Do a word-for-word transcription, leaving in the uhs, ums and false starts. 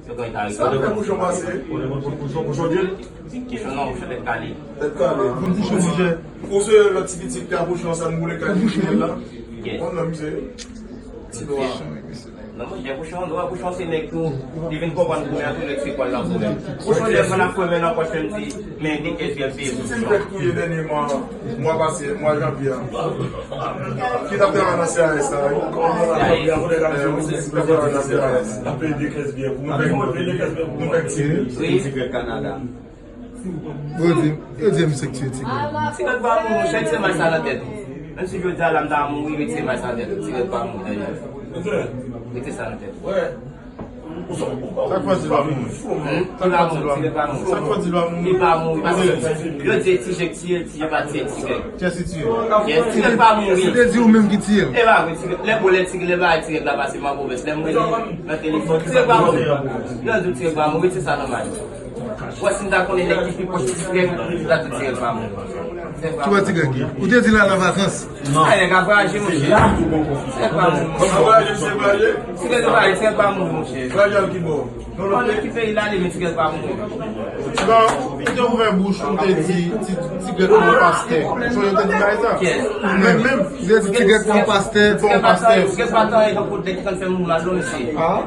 Yo konn ta Sa fè bouchon pase. Bouchon non, bouchon tèt kale. Tèt kale. Ou se lòt ti pitit ki a bouchon sa n boule kay li la. Yes. Bon, non, misye. Ti nwa. Non, monchè, bouchon, bouchon se nèg tou, li vin konprann goumen an tou, nèg se kòl nan goumen. Bouchon lè fann ap fouye men nan pòch, menm di, men de kès byen peye bouchon. Ti m fèk touye dènyèman, mwa pase, mwa janvye a. Ki t ap travay nan C R S la, wi. Ki t ap travay nan C R S. L ap peye de kès byen pou mwen. Nou fèk, nou fèk tire. Wi. Yo di, yo di m se k tiye ti grann. Ti nèg pa mouri, monchè, rete may sa nan tèt ou. Menm si jodi a la m ta mouri, rete may sa nan tèt ou. Ti nèg pa mouri, Daniel. Rete sa nan tèt ou. Sa k fè di l pa mouri? Sa k fè di l pa mouri? Sa k fè di l pa mouri? Li pa mouri, paske yo di ti je k tiye l, ti je pa tiye l, ti nèg. Kiyès ki tiye l? Yes, ti nèg pa mouri. Se te di ou menm ki tiye l? E pa vre, ti nèg, lè bon, lè ti, lè bagay ti nèg la pase m an pwovens, lè m rele nan telefòn, ti nèg pa mouri. Yo di ti nèg pa mouri, se sa nòmal. Wè, si m ta konnen nèg ki pi pwòch ti nèg, m ta di ti nèg pa mouri. Ti wè ti nèg ye. Ou te di l al an vakans. Ay, nèg ap vwayaje, monchè. Ti nèg pa mouri, monchè. Ti nèg pa mouri, monchè. Pandan ki peyi l ale, men ti nèg pa mouri. Ti nèg, ou te ouvè bouch ou, ou te di ti, ti nèg pa yon pastè. Ou sonje ou te di bagay sa? Yes. Ou menm, menm, ou te di ti nèg pa yon pastè, pa yon pastè. Ti nèg pa tan, ti nèg pa tan, e tankou nèg ki konn fè moun mal, non, mesye. Ah.